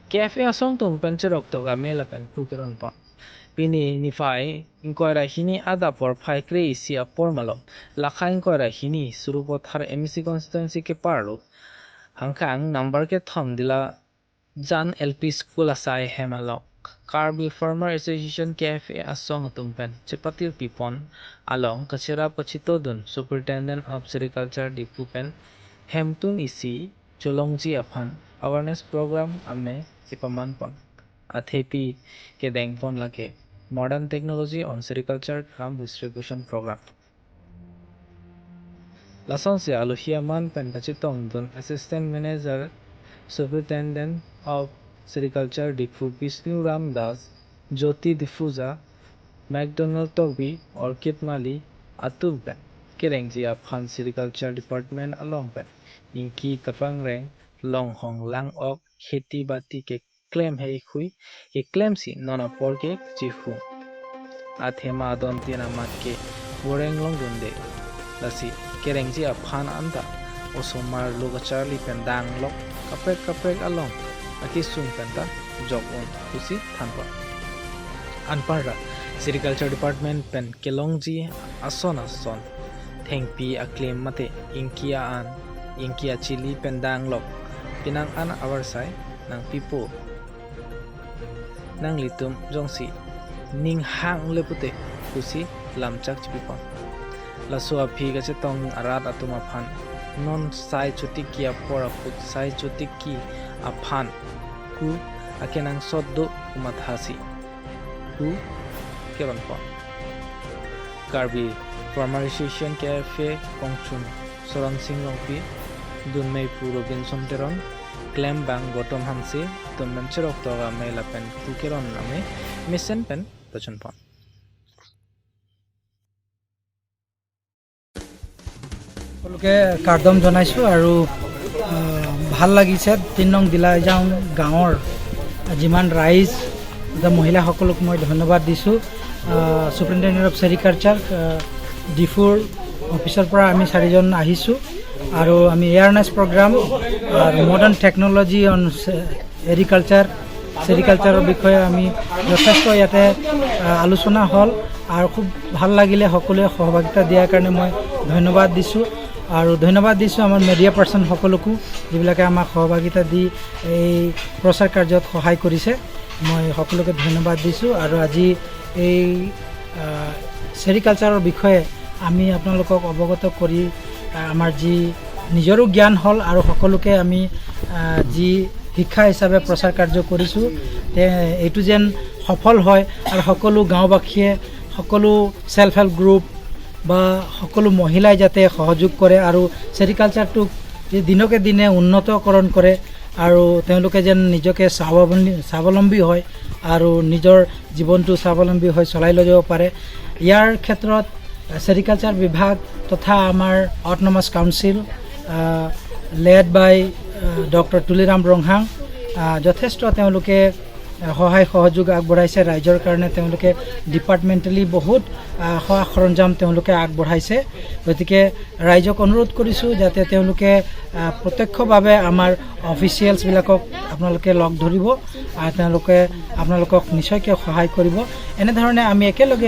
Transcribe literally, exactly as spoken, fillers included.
K F A asong atum pen cheroktok amei lapen thu keron pon. Pini niphai ingkoi ra hini adap porphai kre-isi apor malom, lakha ingkoi ra hini Sarupathar M A C constituency keparlo, Hangkhang number kethom Dilajan L P School asai hem along Karbi Farmer Association K F A asong atum pen chepatirpi pon along kacherap kachetongdun Superintendent of Sericulture Diphu pen hemtun isi cholongji aphan awareness program amei chepaman pon. Athepi kedeng pon lake Modern Technology on Sericulture cum Distribution Program. Lasonsi alohi aman pen kachetongdun Assistant Manager Superintendent of Sericulture Diphu Bishnu Ram Das, Jyoti D'Souza, McDonald Tokbi, Orchid Mali atum pen kerengji aphan Sericulture Department along pen ingki kapangreng, longhong lang-ok, kheti bati keklem heikhui keklemsi non apor ke chihung. Athema adon tin amat ke voreng longdunde. Lasi kerengji aphan anta osomar lo kacharli pen danglok kaprek kaprek along akesung penta jok un pusi than pon. Anparta Sericulture Department pen kelongji ason ason thengpi aklem mate ingki a-an, ingki achili pen danglok penang an avarsai nangpipo. Nanglitum jongsi ning hang le pute pusi lamchak chepi pon. Laso aphi kachetong arat atum aphan non sai chotiki apor aput sai chotiki aphan ku akenangsot do pu mathasi thu keron pon. Karbi Farmer Association K F A kongchun Soron Sing Rongpi, dunmei pu Robinson Teron, klembang Gautam Hanse atum pen cheroktok amei lapen thu keron amei mesen pen pachun pon. সকলোকে কাৰ্ডম জনাইছোঁ আৰু আহ, ভাল লাগিছে। তিনি নং দিলাইজাং গাঁৱৰ যিমান ৰাইজ তথা মহিলাসকলক মই ধন্যবাদ দিছোঁ। ছুপাৰিণ্টেণ্ডেণ্ট অফ চেৰিকালচাৰ ডিফুৰ অফিচৰ পৰা আমি চাৰিজন আহিছোঁ আৰু আমি এৱাৰনেছ প্ৰগ্ৰাম আৰু মডাৰ্ণ টেকনলজি অন এগ্ৰিকালচাৰ, চেৰিকালচাৰৰ বিষয়ে আমি যথেষ্ট ইয়াতে আহ, আলোচনা হ'ল আৰু খুব ভাল লাগিলে। সকলোৱে সহভাগিতা দিয়াৰ কাৰণে মই ধন্যবাদ দিছোঁ আৰু ধন্যবাদ দিছোঁ আমাৰ মিডিয়া পাৰ্চন সকলকো, যিবিলাকে আমাক সহভাগিতা দি এই প্ৰচাৰ কাৰ্যত সহায় কৰিছে। মই সকলোকে ধন্যবাদ দিছোঁ আৰু আজি এই আহ, চেৰিকালচাৰৰ বিষয়ে আমি আপোনালোকক অৱগত কৰি আহ, আমাৰ যি নিজৰো জ্ঞান হ'ল আৰু সকলোকে আমি আহ, যি শিক্ষা হিচাপে প্ৰচাৰ কাৰ্য কৰিছোঁ, তে এইটো যেন সফল হয় আৰু সকলো গাঁওবাসীয়ে, সকলো ছেল্ফ হেল্প গ্ৰুপ বা সকলো মহিলাই যাতে সহযোগ কৰে আৰু চেৰিকালচাৰটোক যে দিনকে দিনে উন্নতকৰণ কৰে আৰু তেওঁলোকে যেন নিজকে স্বাৱলম্বী স্বাৱলম্বী হয় আৰু নিজৰ জীৱনটো স্বাৱলম্বী হৈ চলাই লৈ যাব পাৰে। ইয়াৰ ক্ষেত্ৰত চেৰিকালচাৰ বিভাগ তথা আমাৰ autonomous council, led by doctor Tuliram Ronghang, আহ, যথেষ্ট তেওঁলোকে সহায় সহযোগ আগবঢ়াইছে। ৰাইজৰ কাৰণে তেওঁলোকে ডিপাৰ্টমেণ্টেলি বহুত আহ, সা সৰঞ্জাম তেওঁলোকে আগবঢ়াইছে। গতিকে ৰাইজক অনুৰোধ কৰিছোঁ যাতে তেওঁলোকে আহ, প্ৰত্যক্ষভাৱে আমাৰ অফিচিয়েলছবিলাকক আপোনালোকে লগ ধৰিব আৰু তেওঁলোকে আপোনালোকক নিশ্চয়কৈ সহায় কৰিব। এনেধৰণে আমি একেলগে